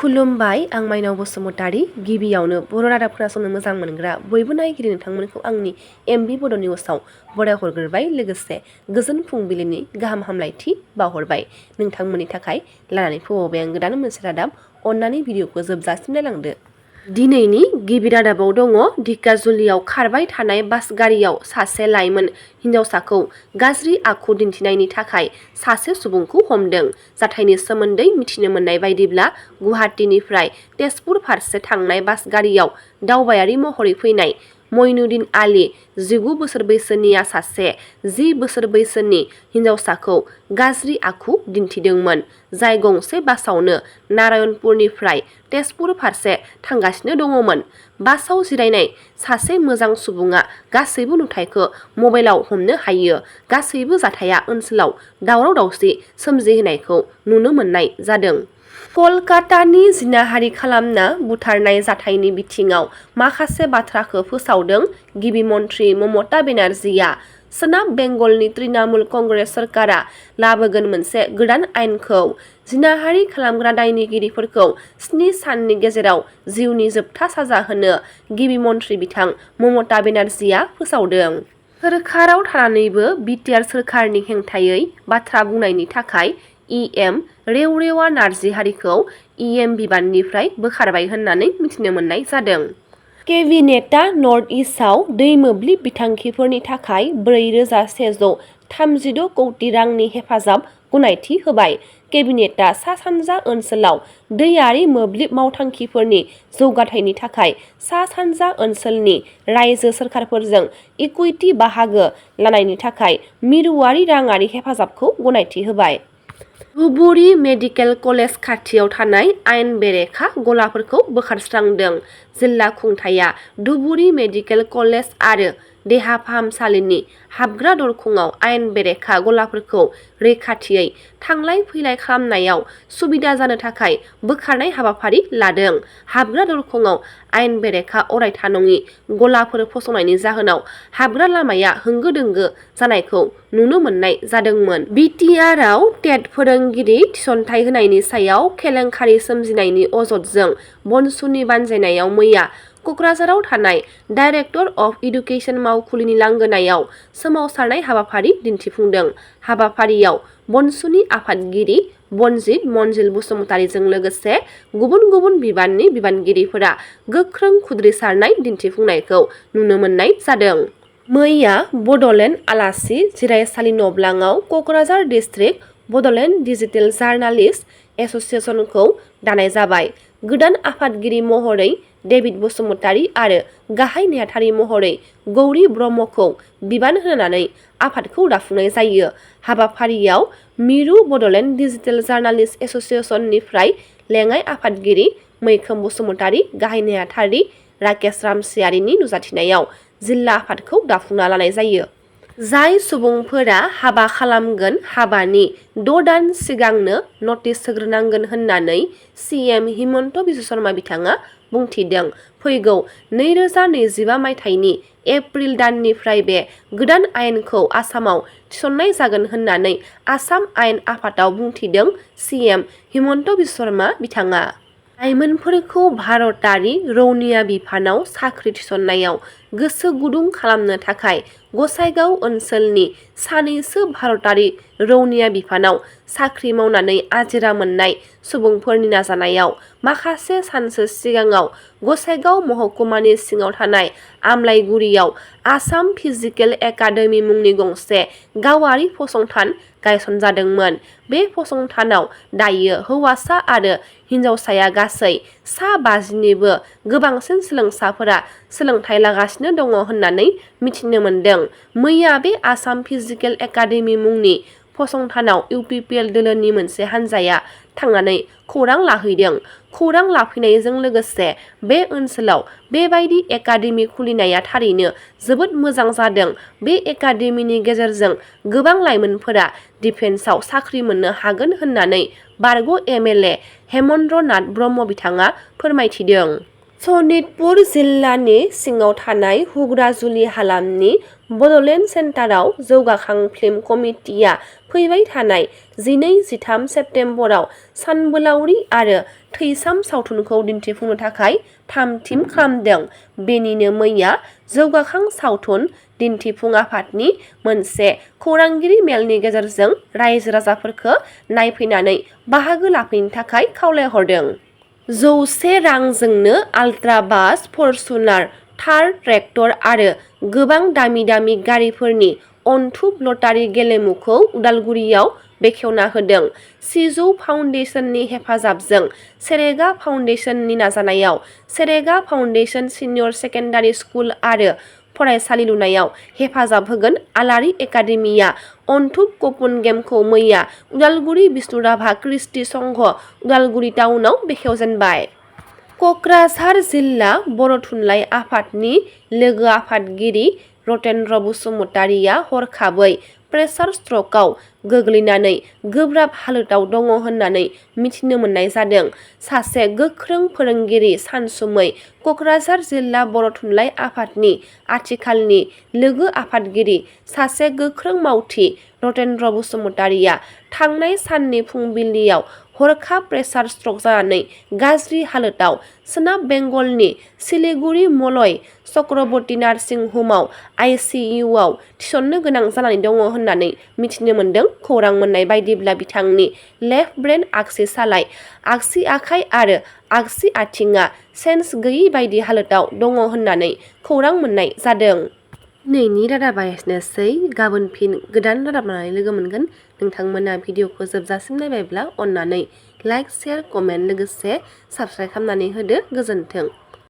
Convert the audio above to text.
खुलुमबाय आं माइनाव बसुमतारी गिबियावनो बर' रादाब खोनासंनो मोजां मोनग्रा बयबो नायगिरि नोंथांमोनखौ आंनि एमबि बड' निउसाव बराय हरग्रोबाय लोगोसे गोजोन फुंबिलिनि गाहाम हामलायथि बावहरबाय नोंथांमोननि थाखाय लानानै फैबावबाय आं गोदान मोनसे रादाब अन्नानै भिडिअखौ जोबजासिम नायलांदो। दिनैनि गिबि रादाबाव दङ धिकाजुलियाव खारबाय थानाय बास गारियाव सासे लाइमोन हिन्जावसाखौ गाज्रि आखु दिन्थिनायनि थाखाय सासे सुबुंखौ हमदों। जाथायनि सोमोन्दै मिथिनो मोननाय बायदिब्ला गुवाहाटीनिफ्राय तेजपुर फारसे थांनाय बास गारियाव दावबायारि महरै फैनाय मइनुद्दिन आली 19 बोसोर बैसोनिया सासे 10 बोसोर बैसोनि हिन्जावसाखौ गाज्रि आखु दिन्थिदोंमोन, जाय गंसे बासावनो नारायणपुरनिफ्राय तेजपुर फारसे थांगासिनो दङमोन। बासाव जिरायनाय सासे मोजां सुबुङा गासैबो नुथायखौ मबाइलाव हमनो हायो। गासैबो जाथाया ओनसोलाव दावराव दावसि सोमजिहोनायखौ नुनो मोननाय जादों। कलकातानि जिनाहारि खालामना बुथारनाय जाथायनि बिथिङाव माखासे बाथ्राखौ फोसावदों गिबि मन्थ्रि ममता बेनार्जीआ। सोनाब बेंगलनि तृणमूल कंग्रेस सोरखारा लाबोगोन मोनसे गोदान आयेनखौ। जिनाहारि खालामग्रा दायनिगिरिफोरखौ 7 साननि गेजेराव जिउनि जोबथा साजा होनो गिबि मन्थ्रि बिथां ममता बेनार्जीआ फोसावदों। सोरखाराव थानानैबो बिटिआर सोरखारनि हेंथायै बाथ्रा बुंनायनि थाखाय इएम रेवरेवा नार्जीहारिखौ इएम बिबाननिफ्राय बोखारबाय होननानै मिथिनो मोननाय जादों। केबिनेटआ नर्थ इस्टआव दै मोब्लिब बिथांखिफोरनि थाखाय 4,136 कौटि रांनि हेफाजाब गनायथि होबाय। केबिनेटआ सा-सानजा ओनसोलाव दैआरि मोब्लिब मावथांखिफोरनि जौगाथायनि थाखाय सा-सानजा ओनसोलनि रायजो सोरखारफोरजों इकुइटि बाहागो लानायनि थाखाय मिरुआरि राङारि हेफाजाबखौ गनायथि होबाय। धुबुरी मेडिकेल कलेज खाथियाव थानाय आयेन बेरेखा गलाफोरखौ बोखारस्रांदों। जिल्ला खुंथायआ धुबुरी मेडिकेल कलेज आरो देहा फाहामसालिनि हाबग्रा दरखंआव आयेन बेरेखा गलाफोरखौ रैखाथियै थांलाय फैलाय खालामनायाव सुबिदा जानो थाखाय बोखारनाय हाबाफारि लादों। हाबग्रा दरखंआव आयेन बेरेखा अरायथा नङि गलाफोर फसंनायनि जाहोनाव हाबग्रा लामाया होंगो दोंगो जानायखौ नुनो मोननाय जादोंमोन। बिटिआरआव टेट फोरोंगिरि थिसनथाइ होनायनि सायाव केलेंकारि सोमजिनायनि अजदजों बनसुनि बानजायनायाव मैया कक्राझाराव थानाय डाइरेक्टर अफ इडुकेसन मावखुलिनि लांगोनायाव सोमावसारनाय हाबाफारि दिन्थिफुंदों। हाबाफारियाव बनसुनि आफादगिरि बनजित मनजिल बसुमतारीजों लोगोसे गुबुन गुबुन बिबाननि बिबानगिरिफोरा गोख्रों खुद्रिसारनाय दिन्थिफुंनायखौ नुनो मोननाय जादों। मैया बड'लेण्ड आलासि जिरायसालि नब्लाङाव Kokrajhar district Bodoland digital journalist एस'सिएशनखौ दानाय जाबाय। गोदान आफादगिरि महरै डेभिड बसुमतारी आरो गाहाय नेहाथारि महरै गौरी ब्रह्मखौ बिबान होनानै आफादखौ दाफुंनाय जायो। हाबाफारियाव मिरु बड'लेण्ड डिजिटेल जार्नालिस्ट एस'सिएशननिफ्राय लेङाइ आफादगिरि मैखोम बसुमतारी, गाहाय नेहाथारि राकेश रामसियारिनि नुजाथिनायाव जिल्ला आफादखौ दाफुंना लानाय जायो। जाय सुबुंफोरा हाबा खालामगोन हाबानि 6 दान सिगांनो नटिस होग्रोनांगोन होननानै सिएम हिमन्त बिश्व शर्मा बिथाङा बुंथिदों। फैगौ 2025 मायथाइनि एप्रिल दाननिफ्राय बे गोदान आयेनखौ आसामाव थिसननाय जागोन होननानै आसाम आयेन आफादाव बुंथिदों सिएम हिमन्त बिश्व शर्मा बिथाङा। लाइमोनफोरखौ भारतारि रौनिया बिफानाव साख्रि थिसननायाव गोसो गुदुं खालामनो थाखाय गसाइगाव ओनसोलनि सानैसो भारतारि रौनिया बिफानाव साख्रि मावनानै आजिरा मोननाय सुबुंफोरनि नाजानायाव माखासे सानसो सिगाङाव गसाइगाव महकुमानि सिङाव थानाय आमलाइगुरियाव आसाम फिजिकेल एकाडेमि मुंनि गंसे गावारि फसंथान गायसनजादोंमोन। बे फसंथानाव दायो हौवासा आरो हिन्जावसाया गासै सा 50निबो गोबांसिन सोलोंसाफोरा सोलोंथाइ लागासिनो दङ होननानै मिथिनो मोन्दों। मैया बे आसाम फिजिकेल एकाडेमि मुंनि फसंथानाव इउपिपिएल दोलोनि मोनसे हान्जाया थांनानै खौरां लाहैदों। खौरां लाफैनायजों लोगोसे बे ओनसोलाव बेबायदि एकाडेमि खुलिनाया थारैनो जोबोद मोजां जादों। बे एकाडेमिनि गेजेरजों गोबां लाइमोनफोरा डिफेन्सआव साख्रि मोननो हागोन होननानै बारग' एमएलए हेमन्द्र नाथ ब्रह्म बिथाङा फोरमायथिदों। सनितपुर जिल्लानि सिङाव थानाय हुग्राजुलि हालामनि बड'लेण्ड सेन्टाराव जौगाखां फिल्म कमिटिया फैबाय थानाय 12-13 सेप्तेम्बराव सानबोलावरि आरो थैसाम सावथुनखौ दिन्थिफुंनो थाखाय थाम-थिम खालामदों। बेनिनो मैया जौगाखां सावथुन दिन्थिफुं आफादनि मोनसे खौरांगिरि मेलनि गेजेरजों रायजो राजाफोरखौ नायफैनानै बाहागो लाफैनो थाखाय खावलायहरदों। 100 रांजोंनो आल्ट्रा बास, फर्चुनार, थार ट्रेक्टर आरो गोबां दामि गारिफोरनि अनथोब लटारि गेलेमुखौ उदालगुरियाव बेखेवना होदों। सिजौ फाउन्डेसननि हेफाजाबजों सेरेगा फाउन्डेसननि नाजानायाव सेरेगा फाउन्डेसन सिनियर सेकेन्डारि स्कुल आरो फरायसालि लुनायाव हेफाजाब होगोन। आलारि एकाडेमिया अनथोब कपुन गेमखौ मैया उदालगुरि बिष्णुराभा कृष्टि संघ उदालगुरि टाउनाव बेखेवजेनबाय। कक्राझार जिल्ला बर' थुनलाइ आफादनि लोगो आफादगिरि रतेन्द्र बसुमतारिया हरखाबै प्रेसार स्ट्रकआव गोग्लैनानै गोब्राब हालोदाव दङ होननानै मिथिनो मोननाय जादों। सासे गोख्रों फोरोंगिरि सानसुमै कक्राझार जिल्ला बर' थुनलाइ आफादनि आथिखालनि लोगो आफादगिरि सासे गोख्रों मावथि रतेन्द्र बसुमतारिया थांनाय साननि फुंबिलियाव हरखाब प्रेसार स्ट्रक जानानै गाज्रि हालोदाव सोनाब बेंगलनि सिलिगुरि मलय चक्रवर्ती नार्सिं हमाव ICUआव थिसननो गोनां जानानै दङ होननानै मिथिनो मोनदों। खौरां मोननाय बायदिब्ला बिथांनि लेफ्ट ब्रेन, आगसि सालाइ, आगसि आखाइ आरो आगसि आथिंआ सेन्स गैयै बायदि हालोदाव दङ होननानै खौरां मोननाय जादों। दिनैनि रादाबा एसेनोसै। गाबोन फिन गोदान रादाब लानानै लोगो मोनगोन। नोंथांमोना भिडिअखौ जोबजासिम नायबायब्ला अन्नानै लाइक, शेयार, कमेन्ट लोगोसे साबस्क्राइब खालामनानै होदो। गोजोन्थों।